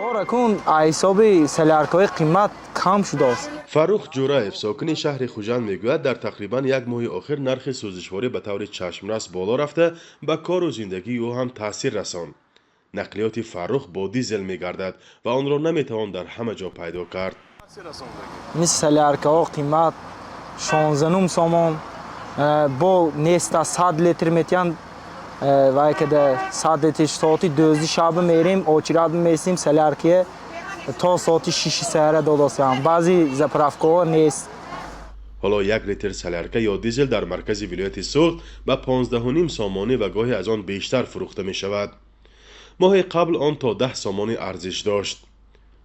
Кор акун ҳисоби соляркаҳои қимат кам шудааст. Фаррух Ҷураев, сокини шаҳри Хуҷанд, мегӯяд, дар тақрибан як моҳи охир нархи сӯзишворӣ ба таври чашмрас боло рафта, ба кору зиндагии ӯ ҳам таъсир расонд. Нақлиёти Фаррух бо дизел мегардад ва онро наметавон дар ҳама ҷо пайдо кард. Мисли соляркаҳо қимат 16,5 сомон, бо неста 100 литр метиҳанд, вай када 100 литр. Соати 12 шаба мерем, очередь меистем, соляркие то соати 6 саҳара додосиям, баъзи заправкаҳо нест. Ҳоло як литр солярка ё дизел дар маркази вилояти Суғд ба 15,5 сомонӣ ва гоҳе аз он бештар фурӯхта мешавад. Моҳи қабл он то 10 сомонӣ арзиш дошт.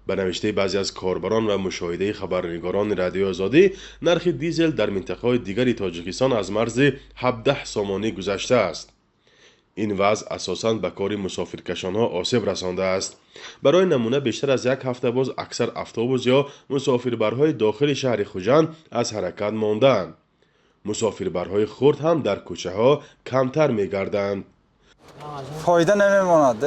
Ба навиштаи баъзе аз корбарон ва мушоҳидаи хабарнигорони Радиои Озодӣ, нархи дизел дар минтақаҳои дигари Тоҷикистон аз марзи 17 сомонӣ гузаштааст. Ин вазъ асосан ба кори мусофиркашонҳо осеб расондааст. Барои намуна, бештар аз як ҳафта боз аксар автобус ё мусофирбарҳои дохили шаҳри Хуҷанд аз ҳаракат мондаанд. Мусофирбарҳои хурд ҳам дар кӯчаҳо камтар мегарданд. Фоида намемонад,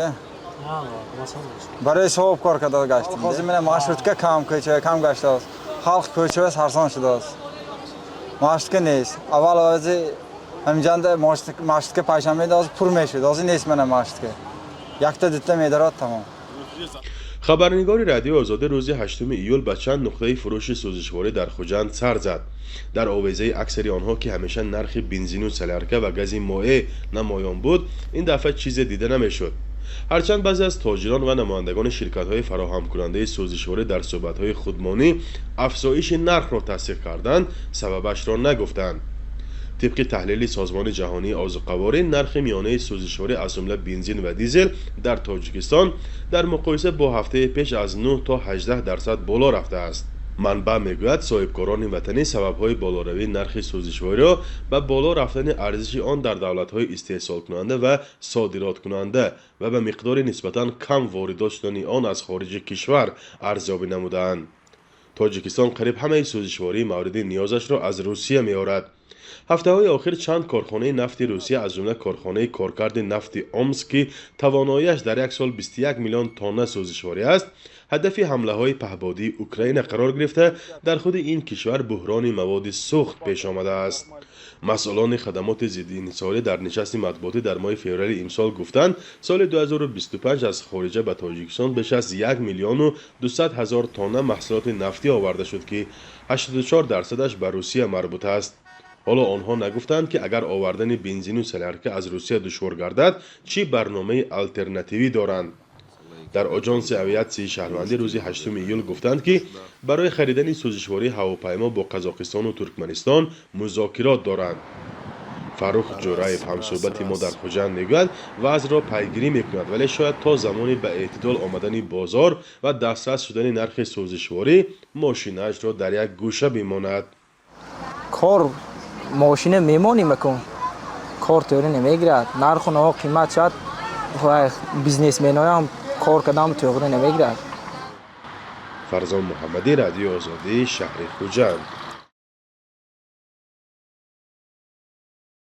барои соҳиб кор карда гаштем. Ҳозир мена маршрутка кам, кӯча кам гаштааст, халқ кӯчаҳо сарсон шудааст, маршрутка нест. Аввал ози ҳаминҷанда маршрутка панҷшанбе ҳозир пур мешуд, ҳозир нест. Мена маршрутка якта дута медорад, тамом. Хабарнигори Радиои Озодӣ рӯзи 8 июл ба чанд нуқтаи фурӯши сӯзишворӣ дар Хуҷанд сар зад. Дар овезаи аксари онҳо, ки ҳамеша нархи бензину солярка ва гази моеъ намоён буд, ин дафъа чизе дида намешуд. Ҳарчанд баъзе аз тоҷирон ва намояндагони ширкатҳои фароҳамкунандаи сӯзишворӣ дар суҳбатҳои худмонӣ афзоиши нархро тасдиқ карданд, сабабашро нагуфтанд. Тибқи таҳлили Созмони ҷаҳонии озуқаворӣ, нархи миёнаи сӯзишворӣ, аз ҷумла бензин ва дизел, дар Тоҷикистон дар муқоиса бо ҳафтаи пеш аз 9 то 18% боло рафтааст. Манбаъ мегӯяд, соҳибкорони ватанӣ сабабҳои болоравии нархи сӯзишвориро ба боло рафтани арзиши он дар давлатҳои истеҳсолкунанда ва содироткунанда ва ба миқдори нисбатан кам воридот шудани он аз хориҷи кишвар арзёбӣ намудаанд. Тоҷикистон қариб ҳамаи сӯзишвории мавриди ниёзашро аз Русия меорад. Ҳафтаҳои охир чанд корхонаи нафти Русия, аз ҷумла корхонаи коркарди нафти Омск, ки тавоноияш дар як сол 21 миллион тонна сӯзишворӣ аст, ҳадафи ҳамлаҳои паҳбодии Украина қарор гирифта, дар худи ин кишвар буҳрони маводи сӯхт пеш омадааст. Масъулони хадамоти зиддиинҳисорӣ дар нишасти матбуотӣ дар моҳи феврали имсол гуфтанд, соли 2025 аз хориҷа ба Тоҷикистон беш аз 1 миллиону 200 ҳазор тонна маҳсулоти нафтӣ оварда шуд, ки 84 дарсадаш ба Русия марбут аст. Ҳоло онҳо нагуфтанд, ки агар овардани бензину солярка аз Русия душвор гардад, чӣ барномаи алтернативӣ доранд. Дар Оҷонси авиатсияи шаҳрвандӣ рӯзи 8 июл гуфтанд, ки барои харидани сӯзишвории ҳавопаймо бо Қазоқистону Туркманистон музокирот доранд. Фаррух Ҷураев, ҳамсӯҳбати мо дар Хуҷанд, мегӯяд, вазъро пайгирӣ мекунад, вале шояд то замони ба эътидол омадани бозор ва дастрас шудани нархи сӯзишворӣ мошинаашро дар як гӯша бимонад. Кор мошина мемонем акун, кор тӯри намегирад, нарху наво қимат шуд, бизнесменоям кор кардам тӯғри намегирад. Фарзон Муҳаммадӣ, Радиои Озодӣ, шаҳри Хуҷанд.